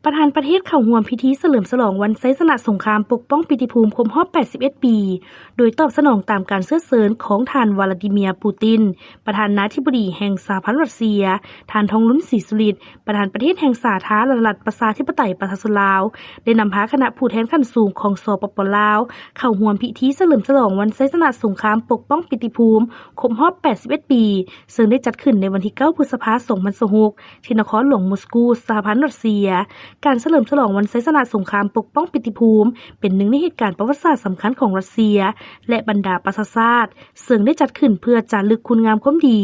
ປະທານປະເທດເຂົ້າຮ່ວມພິທີສະເຫຼີມສະຫຼອງວັນໄຊຊະນະສົງຄາມປົກປ້ອງປີຕິພູມຄົບຮອບ 81 ປີ ໂດຍຕອບສະໜອງຕາມການເຊີນເຊີນຂອງທ່ານ ວລາດີເມຍ ປູຕິນ ປະທານາທິບໍດີແຫ່ງສະຫະພັນຣັດເຊຍ, ທ່ານ ທອງລຸນ ສີສຸລິດ ປະທານປະເທດແຫ່ງສາທາລະນະລັດ ປະຊາທິປະໄຕ ປະຊາຊົນລາວ ໄດ້ນຳພາຄະນະຜູ້ແທນຂັ້ນສູງຂອງ ສປປ ລາວ ເຂົ້າຮ່ວມພິທີສະເຫຼີມສະຫຼອງວັນໄຊຊະນະສົງຄາມປົກປ້ອງປີຕິພູມຄົບຮອບ 81 ປີ ເຊິ່ງໄດ້ຈັດຂຶ້ນໃນວັນທີ 9 ພຶດສະພາ 2026 ທີ່ນະຄອນຫຼວງມົສກູ ສະຫະພັນຣັດເຊຍ. ການສະເຫຼີມສະຫຼອງວັນໄຊຊະນະສົງຄາມປົກປ້ອງປີຕິພູມ ເປັນໜຶ່ງໃນເຫດການປະຫວັດສາດສຳຄັນຂອງຣັດເຊຍ ແລະ ບັນດາປະຊາຊາດ ເຊິ່ງໄດ້ຈັດຂຶ້ນເພື່ອຈາລຶກຄຸນງາມຄວາມດີ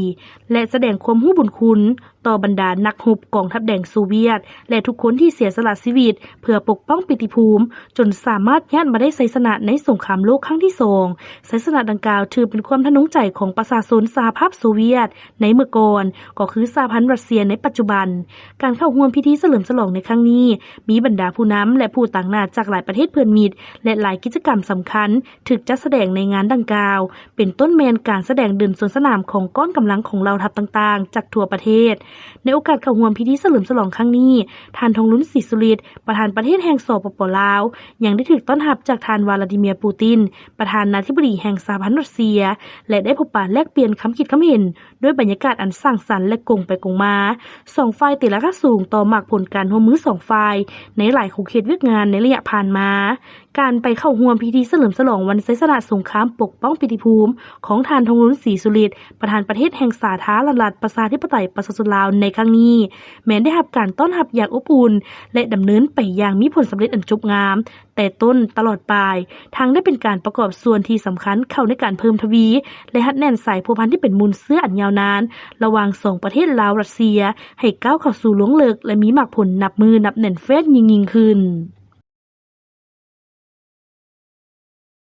ແລະ ສະແດງຄວາມຮູ້ບຸນຄຸນຕໍ່ບັນດານັກຮົບກອງທັບແດງໂຊວຽດ ແລະ ທຸກຄົນທີ່ເສຍສະຫຼະຊີວິດເພື່ອປົກປ້ອງປີຕິພູມ ຈົນສາມາດຍາດມາໄດ້ໄຊຊະນະໃນສົງຄາມໂລກຄັ້ງທີສອງ. ໄຊຊະນະດັ່ງກ່າວຖືເປັນຄວາມທະນົງໃຈຂອງປະຊາຊົນສະຫະພາບໂຊວຽດໃນເມື່ອກ່ອນ ກໍຄືສະຫະພັນຣັດເຊຍໃນປັດຈຸບັນ. ການເຂົ້າຮ່ວມພິທີສະເຫຼີມສະຫຼອງໃນຄັ້ງນີ້ ມີບັນດາຜູ້ນຳ ແລະ ຜູ້ຕາງໜ້າຈາກຫຼາຍປະເທດເພື່ອນມິດ ແລະ ຫຼາຍກິດຈະກຳສຳຄັນຖືກຈັດສະແດງໃນງານດັ່ງກ່າວ ເປັນຕົ້ນແມ່ນການສະແດງເດີນສວນສະໜາມຂອງກ້ອນກຳລັງຂອງເຫຼົ່າທັບຕ່າງໆຈາກທົ່ວປະເທດ. ໃນໂອກາດເຂົ້າຮ່ວມພິທີສະເຫຼີມສະຫຼອງຄັ້ງນີ້, ທ່ານ ທອງລຸນ ສີສຸລິດ ປະທານປະເທດແຫ່ງ ສປປ ລາວ ຍັງໄດ້ຖືກຕ້ອນຮັບຈາກທ່ານ ວລາດີເມຍ ປູຕິນ ປະທານາທິບໍດີແຫ່ງສະຫະພັນຣັດເຊຍ ແລະ ໄດ້ພົບປະແລກປ່ຽນຄຳຄິດຄຳເຫັນ ດ້ວຍບັນຍາກາດອັນສ້າງສັນ ແລະ ກົງໄປກົງມາ. ສອງຝ່າຍຕີລາຄາສູງຕໍ່ໝາກຜົນການຮ່ວມມືສອງຝ່າຍໃນຫຼາຍຂົງເຂດວຽກງານໃນໄລຍະຜ່ານມາ. ການໄປເຂົ້າຮ່ວມພິທີສະເຫຼີມສະຫຼອງວັນໄຊຊະນະສົງຄາມປົກປ້ອງປີຕິພູມຂອງທ່ານ ທອງລຸນ ສີສຸລິດ ປະທານປະເທດແຫ່ງສາທາລະນະລັດ ປະຊາທິປະໄຕ ປະຊາຊົນລາວໃນຄັ້ງນີ້ ແມ່ນໄດ້ຮັບການຕ້ອນຮັບຢ່າງອົບອຸ່ນ ແລະ ດຳເນີນໄປຢ່າງມີຜົນສຳເລັດອັນຈົບງາມ ແຕ່ຕົ້ນຕະຫຼອດປາຍ, ທັງໄດ້ເປັນການປະກອບສ່ວນທີ່ສຳຄັນເຂົ້າໃນການເພີ່ມທະວີ ແລະ ຮັດແໜ້ນສາຍພົວພັນທີ່ເປັນມູນເຊື້ອອັນຍາວນານ ລະຫວ່າງສອງປະເທດລາວ-ຣັດເຊຍ ໃຫ້ກ້າວເຂົ້າສູ່ລວງເລິກ ແລະ ມີໝາກຜົນນັບມື້ນັບແໜ້ນແຟ້ນຍິ່ງໆຂຶ້ນ.